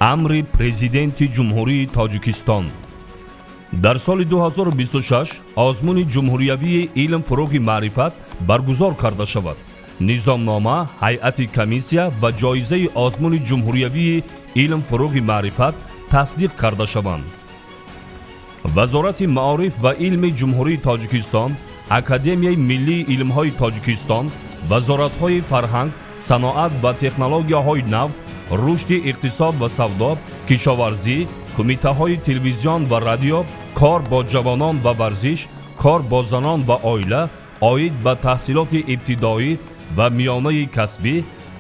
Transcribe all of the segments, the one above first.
Амри Президенти Ҷумҳурии Тоҷикистон: дар соли 2026 озмуни ҷумҳуриявии «Илм — фурӯғи маърифат» баргузор карда шавад. Низомнома, ҳайати комиссия ва ҷоизаи озмуни ҷумҳуриявии «Илм — фурӯғи маърифат» тасдиқ карда шаванд. Вазорати маориф ва илми Ҷумҳурии Тоҷикистон, Академияи миллии илмҳои Тоҷикистон, вазоратҳои фарҳанг, саноат ва технологияҳои нав, рушди иқтисод ва савдо, кишоварзӣ, кумитаҳои телевизион ва радио, кор бо ҷавонон ва варзиш, кор бо занон ва оила, оид ба таҳсилоти ибтидоӣ ва миёнаи касбӣ,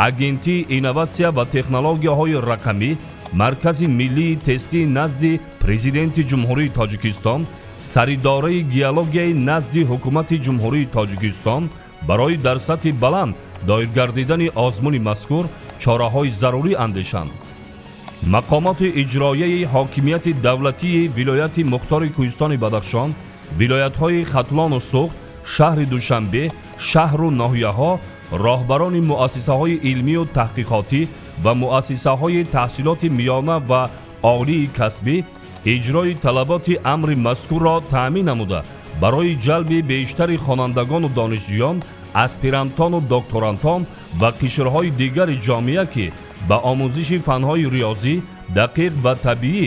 Агентии инноватсия ва технологияҳои рақамӣ, Маркази миллии тестии назди Президенти Ҷумҳурии Тоҷикистон, Саридораи геологияи назди Ҳукумати Ҷумҳурии Тоҷикистон барои дар сатҳи баланд доир гардидани озмуни мазкур чораҳои зарурӣ андешанд. Мақомоти иҷроияи ҳокимияти давлатии вилояти мухтори Кӯҳистони Бадахшон, вилоятҳои Хатлону Суғд, шаҳри Душанбе, шаҳру ноҳияҳо, роҳбарони муассисаҳои илмию таҳқиқотӣ ва муассисаҳои таҳсилоти миёна ва олии касбӣ иҷрои талаботи амри мазкурро таъмин намуда, барои ҷалби бештари хонандагону донишҷӯён, аспирантону докторантон ва қишрҳои дигари ҷомеа, ки ба омӯзиши фанҳои риёзӣ, дақиқ ва табиӣ,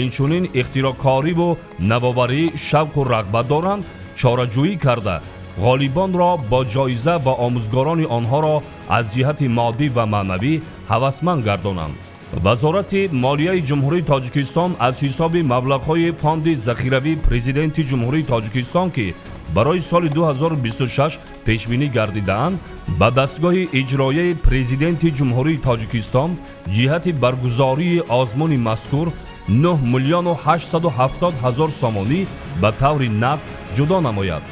инчунин ихтироъкориву навоварӣ шавқу рағбат доранд, чораҷӯӣ карда, ғолибонро бо ҷоиза ва омӯзгорони онҳоро аз ҷиҳати моддӣ ва маънавӣ ҳавасманд гардонанд. Вазорати молияи Ҷумҳурии Тоҷикистон аз ҳисоби маблағҳои Фонди захиравии Президенти Ҷумҳурии Тоҷикистон, ки барои соли 2026 пешбинӣ гардидаанд, ба дастгоҳи иҷроияи Президенти Ҷумҳурии Тоҷикистон ҷиҳати баргузории озмуни мазкур 9 миллиону 870 ҳазор сомонӣ ба таври нақд ҷудо намояд.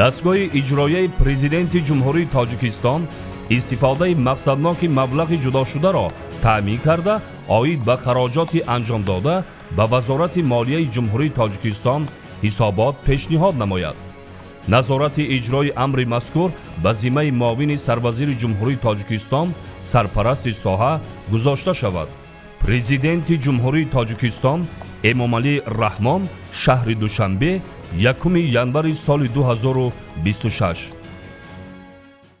Дастгоҳи иҷроияи Президенти Ҷумҳурии Тоҷикистон истифодаи мақсадноки маблағи ҷудошударо таъмин карда, оид ба хароҷоти анҷомдода ба Вазорати молияи Ҷумҳурии Тоҷикистон ҳисобот пешниҳод намояд. Назорати иҷрои амри мазкур ба зиммаи муовини сарвазири Ҷумҳурии Тоҷикистон, сарпарасти соҳа гузошта шавад. Президенти Ҷумҳурии Тоҷикистон Эмомалӣ Раҳмон, шаҳри Душанбе, 1 январи соли 2026.